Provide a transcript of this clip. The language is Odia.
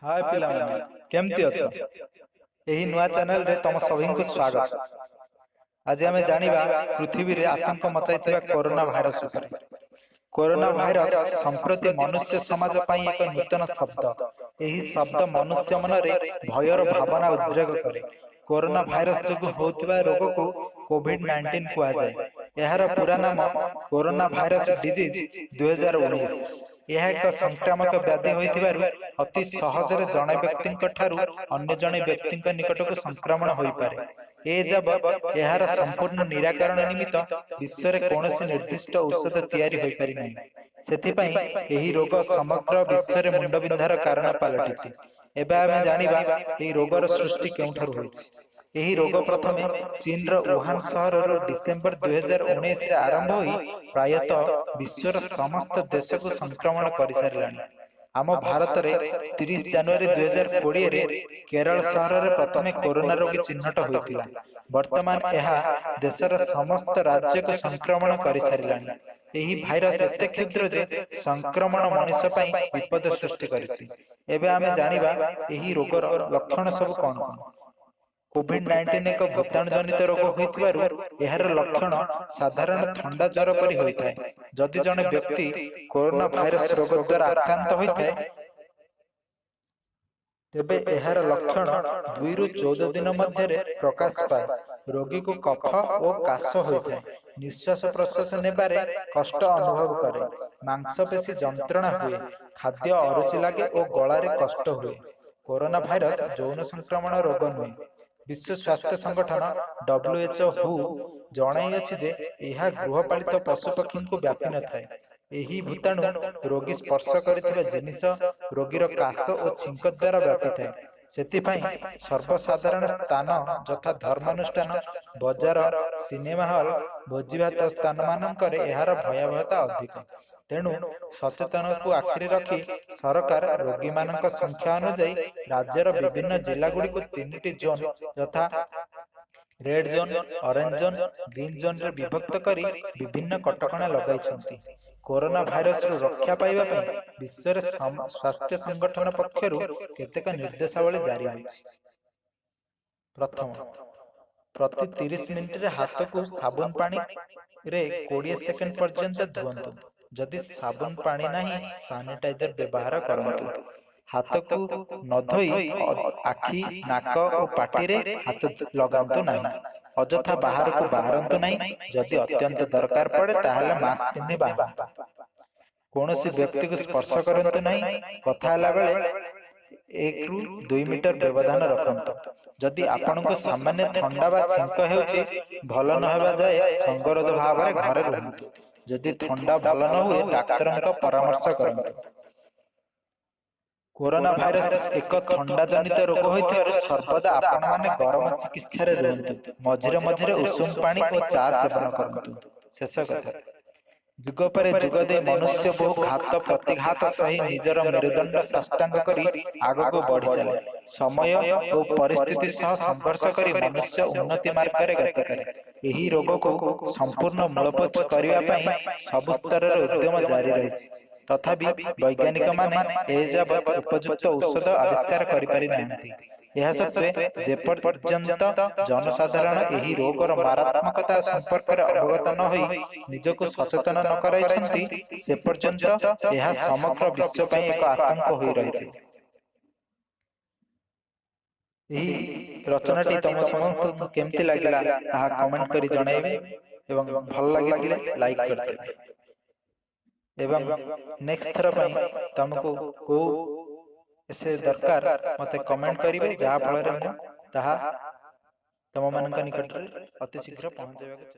ହାଏ ପିଲାମାନେ, କେମିତି ଅଛ? ଏହି ନୂଆ ଚ୍ୟାନେଲରେ ତମ ସଭିଙ୍କୁ ସ୍ୱାଗତ। ଆଜି ଆମେ ଜାଣିବା ପୃଥିବୀରେ ଆତଙ୍କ ମଚାଇଥିବା କରୋନା ଭାଇରସ ଉପରେ। କରୋନା ଭାଇରସ ସମ୍ପ୍ରତି ମନୁଷ୍ୟ ସମାଜ ପାଇଁ ଏକ ନୂତନ ଶବ୍ଦ। ଏହି ଶବ୍ଦ ମନୁଷ୍ୟ ମନରେ ଭୟର ଭାବନା ଉଦ୍ରେକ କରେ। କରୋନା ଭାଇରସ ଯୋଗୁଁ ହେଉଥିବା ରୋଗକୁ କୋଭିଡ-19 କୁହାଯାଏ। ଏହାର ପୁରା ନାମ କରୋନା ଭାଇରସ ଡିଜିଜ୍ 2019। ଏହା ଏକ ସଂକ୍ରାମକ ବ୍ୟାଧି ହୋଇଥିବାରୁ ଅତି ସହଜରେ ଜଣେ ବ୍ୟକ୍ତିଙ୍କ ଠାରୁ ଅନ୍ୟ ଜଣେ ବ୍ୟକ୍ତିଙ୍କ ନିକଟକୁ ସଂକ୍ରମଣ ହୋଇପାରେ। ଏ ଯାବତ୍ ଏହାର ସମ୍ପୂର୍ଣ୍ଣ ନିରାକରଣ ନିମିତ୍ତ ବିଶ୍ୱରେ କୌଣସି ନିର୍ଦ୍ଦିଷ୍ଟ ଔଷଧ ତିଆରି ହୋଇପାରିନାହିଁ। ସେଥିପାଇଁ ଏହି ରୋଗ ସମଗ୍ର ବିଶ୍ୱରେ ମୁଣ୍ଡବିନ୍ଧାର କାରଣ ପାଲଟିଛି। ଏବେ ଆମେ ଜାଣିବା ଏହି ରୋଗର ସୃଷ୍ଟି କେଉଁଠାରୁ ହୋଇଛି। ଏହି ରୋଗ ପ୍ରଥମେ ଚୀନର ଉହାନ ସହରରୁ ଡିସେମ୍ବର 2019ରେ ଆରମ୍ଭ ହୋଇ ପ୍ରାୟତଃ ବିଶ୍ୱର ସମସ୍ତ ଦେଶକୁ ସଂକ୍ରମଣ କରିସାରିଲାଣି। ଆମ ଭାରତରେ 30 ଜାନୁଆରୀ 2020ରେ କେରଳ ସହରରେ ପ୍ରଥମେ କରୋନା ରୋଗୀ ଚିହ୍ନଟ ହୋଇଥିଲା। ବର୍ତ୍ତମାନ ଏହା ଦେଶର ସମସ୍ତ ରାଜ୍ୟକୁ ସଂକ୍ରମଣ କରିସାରିଲାଣି। ଏହି ଭାଇରସ ଏତେ କ୍ଷୁଦ୍ର ଯେ ସଂକ୍ରମଣ ମଣିଷ ପାଇଁ ବିପଦ ସୃଷ୍ଟି କରିଛି। ଏବେ ଆମେ ଜାଣିବା ଏହି ରୋଗର ଲକ୍ଷଣ ସବୁ କଣ କଣ। କୋଭିଡ-19 ଏକ ଭୂତାଣୁ ଜନିତ ରୋଗ ହୋଇଥିବାରୁ ଏହାର ଲକ୍ଷଣ ସାଧାରଣ ଥଣ୍ଡା ଜ୍ୱର ପରି ହୋଇଥାଏ। ଯଦି ଜଣେ ବ୍ୟକ୍ତି କରୋନା ଭାଇରସ ରୋଗ ଦ୍ୱାରା ଆକ୍ରାନ୍ତ ହୋଇଥାଏ, ତେବେ ଏହାର ଲକ୍ଷଣ 2ରୁ 14 ଦିନ ମଧ୍ୟରେ ପ୍ରକାଶ ପାଏ। ରୋଗୀକୁ କଫ ଓ କାଶ ହୋଇଥାଏ। ନିଶ୍ୱାସ ପ୍ରଶ୍ୱାସ ନେବାରେ କଷ୍ଟ ଅନୁଭବ କରେ। ମାଂସପେଶୀ ଯନ୍ତ୍ରଣା ହୁଏ। ଖାଦ୍ୟ ଅରୁଚି ଲାଗେ ଓ ଗଳାରେ କଷ୍ଟ ହୁଏ। କରୋନା ଭାଇରସ ଯୌନ ସଂକ୍ରମଣ ରୋଗ ନୁହେଁ। ବିଶ୍ୱ ସ୍ୱାସ୍ଥ୍ୟ ସଂଗଠନ WHO ହୁ ଜଣାଇଅଛି ଯେ ଏହା ଗୃହପାଳିତ ପଶୁପକ୍ଷୀଙ୍କୁ ବ୍ୟାପିନଥାଏ। ଏହି ଭୂତାଣୁ ରୋଗୀ ସ୍ପର୍ଶ କରିଥିବା ଜିନିଷ, ରୋଗୀର କାଶ ଓ ଛିଙ୍କ ଦ୍ୱାରା ବ୍ୟାପିଥାଏ। ସେଥିପାଇଁ ସର୍ବସାଧାରଣ ସ୍ଥାନ ଯଥା ଧର୍ମାନୁଷ୍ଠାନ, ବଜାର, ସିନେମା ହଲ, ଭୋଜିଭାତ ସ୍ଥାନମାନଙ୍କରେ ଏହାର ଭୟାବହତା ଅଧିକ। ତେଣୁ ସଚେତନକୁ ଆଖିରେ ରଖି ସରକାର ରୋଗୀମାନଙ୍କ ସଂଖ୍ୟା ଅନୁଯାୟୀ ରାଜ୍ୟର ବିଭିନ୍ନ ଜିଲ୍ଲାଗୁଡ଼ିକୁ 3ଟି ଜୋନ୍ ଯଥା red zone, orange zone, green ଜୋନ୍ରେ ବିଭକ୍ତ କରି ବିଭିନ୍ନ କଟକଣା ଲଗାଇଛନ୍ତି। କରୋନା ଭାଇରସରୁ ରକ୍ଷା ପାଇବା ପାଇଁ ବିଶ୍ୱରେ ସ୍ୱାସ୍ଥ୍ୟ ସଂଗଠନ ପକ୍ଷରୁ କେତେକ ନିର୍ଦ୍ଦେଶାବଳୀ ଜାରି ହୋଇଛି। ପ୍ରଥମ, ପ୍ରତି 30 ମିନିଟରେ ହାତକୁ ସାବୁନ ପାଣିରେ 20 ସେକେଣ୍ଡ ପର୍ଯ୍ୟନ୍ତ ଧୁଅନ୍ତୁ। ଯଦି ସାବୁନ ପାଣି ନାହିଁ, ସାନିଟାଇଜର ବ୍ୟବହାର କରନ୍ତୁ। ହାତକୁ ନ ଧୋଇ ଆଖି, ନାକ ଓ ପାଟିରେ ହାତ ଲଗାନ୍ତୁ ନାହିଁ। ଅଯଥା ବାହାରକୁ ବାହାରନ୍ତୁ ନାହିଁ। ଯଦି ଅତ୍ୟନ୍ତ ଦରକାର ପଡ଼େ, ତାହେଲେ ମାସ୍କ ପିନ୍ଧି ବାହାରନ୍ତୁ। କୌଣସି ବ୍ୟକ୍ତିକୁ ସ୍ପର୍ଶ କରନ୍ତୁ ନାହିଁ। କଥା ହେଲା ବେଳେ 1ରୁ 2 ମିଟର ବ୍ୟବଧାନ ରଖନ୍ତୁ। ଯଦି ଆପଣଙ୍କୁ ସାମାନ୍ୟ ଥଣ୍ଡା ବା ଛିଙ୍କ ହେଉଛି, ଭଲ ନ ହେବା ଯାଏ ସଙ୍ଗରୋଧ ଭାବରେ ଘରେ ରୁହନ୍ତୁ। ଯଦି ଥଣ୍ଡା ଭଲ ନ ହୁଏ, ଡାକ୍ତରଙ୍କ ପରାମର୍ଶ କରନ୍ତୁ। କରୋନା ଭାଇରସ ଏକ ଥଣ୍ଡା ଜନିତ ରୋଗ ହୋଇଥିବାରୁ ସର୍ବଦା ଆପଣମାନେ ଗରମ ଚିକିତ୍ସାରେ ରୁହନ୍ତୁ। ମଝିରେ ମଝିରେ ଉଷୁମ ପାଣି ଓ ଚା ସେବନ କରନ୍ତୁ। ଶେଷ କଥା, ଯୁଗ ପରେ ଯୁଗ ଦେଇ ମନୁଷ୍ୟ ବହୁ ଘାତ ପ୍ରତିଘାତ ସହି ନିଜର ମେରୁଦଣ୍ଡ ସାଷ୍ଟାଙ୍ଗ କରି ଆଗକୁ ବଢ଼ି ଚାଲେ। ସମୟ ଓ ପରିସ୍ଥିତି ସହ ସଂଘର୍ଷ କରି ମନୁଷ୍ୟ ଉନ୍ନତି ମାର୍ଗରେ ଗତି କରେ। ଏହି ରୋଗକୁ ସମ୍ପୂର୍ଣ୍ଣ ମୂଳପୋଛ କରିବା ପାଇଁ ସବୁ ସ୍ତରରେ ଉଦ୍ୟମ ଜାରି ରହିଛି। ତଥାପି ବୈଜ୍ଞାନିକମାନେ ଏଯାବତ୍ ଉପଯୁକ୍ତ ଔଷଧ ଆବିଷ୍କାର କରିପାରି ନାହାନ୍ତି। ଏହା ସତ୍ତ୍ୱେ ଯେପର୍ଯ୍ୟନ୍ତ ଜନସାଧାରଣ ଏହି ରୋଗର ମାରାତ୍ମକତା ସମ୍ପର୍କରେ ଅବଗତ ନ ହୋଇ ନିଜକୁ ସଚେତନ ନ କରାଇଛନ୍ତି, ସେପର୍ଯ୍ୟନ୍ତ ଏହା ସମଗ୍ର ବିଶ୍ୱ ପାଇଁ ଏକ ଆତଙ୍କ ହୋଇ ରହିଛି। ଏହି ରଚନାଟି ତମ ସମସ୍ତଙ୍କୁ କେମିତି ଲାଗିଲା, ତାହା କମେଣ୍ଟ କରି ଜଣାଇବେ ଏବଂ ଭଲ ଲାଗିଥିଲେ ଲାଇକ୍ କରିଦେବେ। ଏବଂ ନେକ୍ସଟ ଥର ପାଇଁ ତମକୁ କୋଉ ଏସେ ଦରକାର, ମୋତେ କମେଣ୍ଟ କରିବେ, ଯାହାଫଳରେ ମୁଁ ତାହା ତମମାନଙ୍କ ନିକଟରେ ଅତି ଶୀଘ୍ର ପହଞ୍ଚାଇବାକୁ